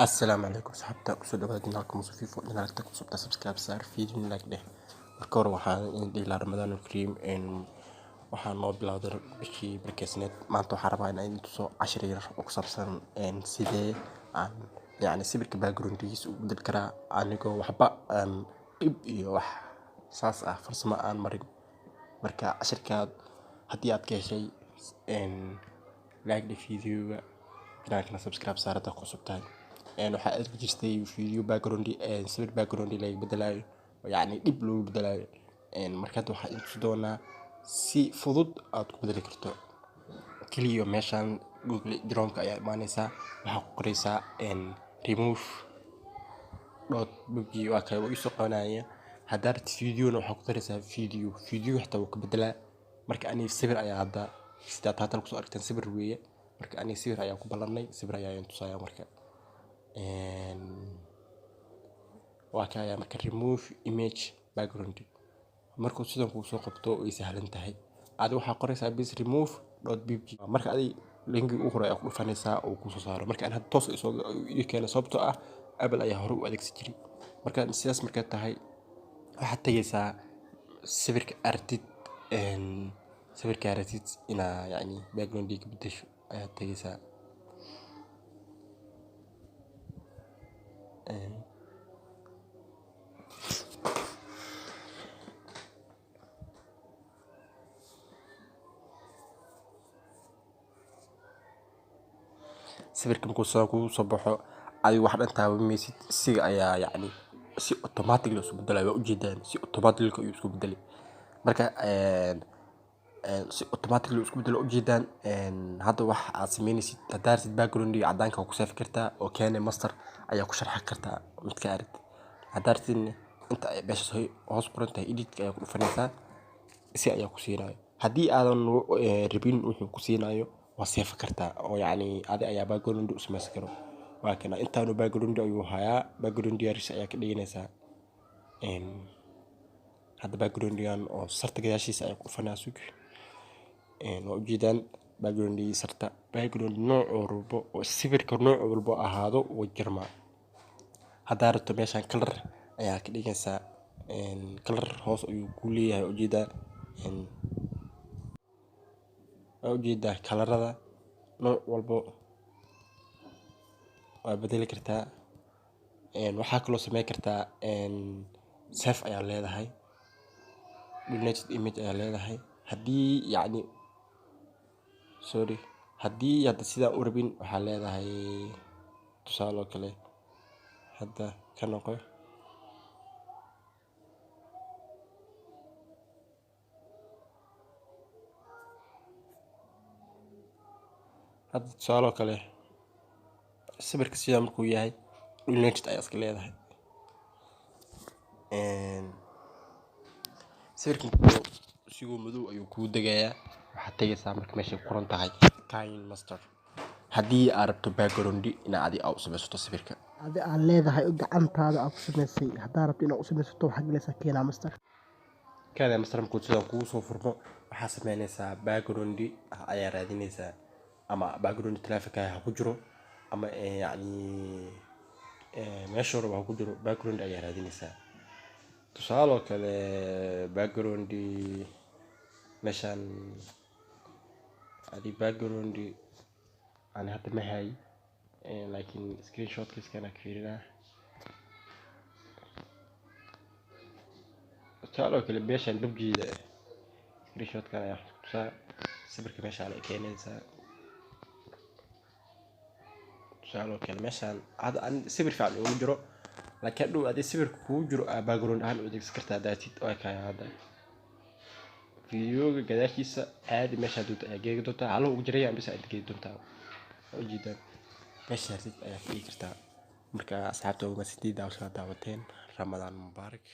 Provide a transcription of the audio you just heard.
Assalaamu calaykum asxaabta, kusoo dhawaada channelka Muuse Fiifo. Channelka cusubta subscribe saar, video like dheh. Marka hore waxaan idin dhihi lahaa Ramadaan Kariim. Waxaan noo bilowday bishii barakeysneed. Maanta waxaan rabaa inaan idin tuso cashir yar oo ku saabsan sidee aan yacni sawirka backgroundgiisa u bedeli karaa anigoo waxba aan dhib iyo wax saas ah farsamo aan marin. Marka cashirkaad haddii aad ka heshay, like dheh videoga, channelkana subscribe saar haddaad ku cusub tahay. Waxaa arki jirtay video background, sawir background laga bedelaayo, yacni dhib loogu bedelaayo. Marka hadda waxaan idin tusi doonaa si fudud aad ku bedeli karto. Kaliya meeshaan Google Chrome-ka ayaa imaaneysaa, waxaa ku qoreysaa remove.png. Waa kay, wuu isoo qabanaya. Haddaad rabtid video-na, waxaa ku dareysaa video, video xitaa wuu ka bedelaa. Marka aniga sawir ayaa hadda, sidaad haatan kusoo aragteen, sawir weeye. Marka aniga sawir ayaa ku ballanay, sawir ayaa idin tusaaya. Marka waa kaya. Marka remove image background markuu sidan kuu soo qabto, way sahlan tahay. Adi waxaa qoreysaa bis remove.png. Marka adi linkiga ugu hore ayaa ku dhufanaysaa oo kusoo saaro. Marka ani hadda toos isoo ii keenay, sababtoo ah Apple ayaa hore u adeegsan jiray. Marka sidaas markay tahay, waxaad tegeysaa sawirka aragtid, sawirka aragtid inaa yacni background ka bedesho ayaad tegeysaa. Sawirka markuu sidan kugu soo baxo, adiga wax dhan taaban maysid, isiga ayaa yacni si automatic isu bedelaya. Waa ujeedaan, si automatic ayuu isku bedelay. Marka si automatic isku bedelo, ujeedaan. Hadda wax aad sameynaysid, haddaad rabtid background cadaanka waa ku saafi kartaa oo KineMaster ayaa ku sharxi kartaa midka aad rabtid. Haddaad rabtidna, inta ay meeshaas hoos qoran tahay edit ayaa ku dhufanaysaa, si ayaa ku siinayo. Haddii aadan rabin wuxuu ku siinayo, waa seefi kartaa oo yacni adi ayaa background u sameysan karo. Waa kana, intaanu background ayuu hayaa. Background yaris ayaa ka dhiganaysaa. Hadda backgroundgan oo sarta gadaashiisa ayaa ku dhufanaya. Sug, waa ujeedaan backgroundgii sarta. Background nooc walbo oo sawirka nooc walbo ahaado wuu jirmaa. Haddaad rabto, meeshaan color ayaa ka dhigaysaa. Color hoos ayuu ku leeyahay, ujeedaa. Waa ujeedaa, colorada nooc walbo waa bedeli kartaa. Waxaa kaloo sameyn kartaa, save ayaa leedahay, deleted image ayaa leedahay. Haddii yacni, sorry, haddii hadda sidaa u rabin, waxaa leedahay tusaale oo kale, hadda ka noqo. Hadda tusaale oo kale, sawirka sidaa markuu yahay, deleted ayaa iska leedahay. Sawirka isigoo madow ayuu kuu degayaa. Waxaad tegeysaa marka meeshay ku qoran tahay KineMaster haddii aad rabto background inaad adi u sameysato sawirka. Adi aad leedahay oo gacantaada aad ku samaysay, haddaad rabto inaad u samaysato, waxaad galaysaa KineMaster. KineMaster markuu sidan kugu soo furmo, waxaad sameynaysaa background ayaa raadinaysaa, ama background taleefanka ha ku jiro ama yacni meesha rabo ha ku jiro, background ayaa raadinaysaa. Tusaale oo kale, background meeshaan adi background ani hadda ma hayi, laakiin screenshotkiiskan ka fiirinaa. Tusaale oo kale, meeshaan PUBG-da screenshotkan ayaa tusaa. Sawirka meeshaan ay keenaysaa. Tusaale oo kale, meeshaan hadda ani sawir fiican ugu jiro, laakiin hadhow haddii sawirka kugu jiro aa background ahaan u adeegsan kartaa haddaad waa kaya. Hadda videoga gadaashiisa caadi meeshaa doonto ayaa geegi doontaa, haluhu ugu jiraya bisa aad geegi doontaa. Waa ujeedaan, meesha rabtid ayaa ka dhigi kartaa. Marka asxaabta, uga sidii daawashada daawateen. Ramadaan mubaarak.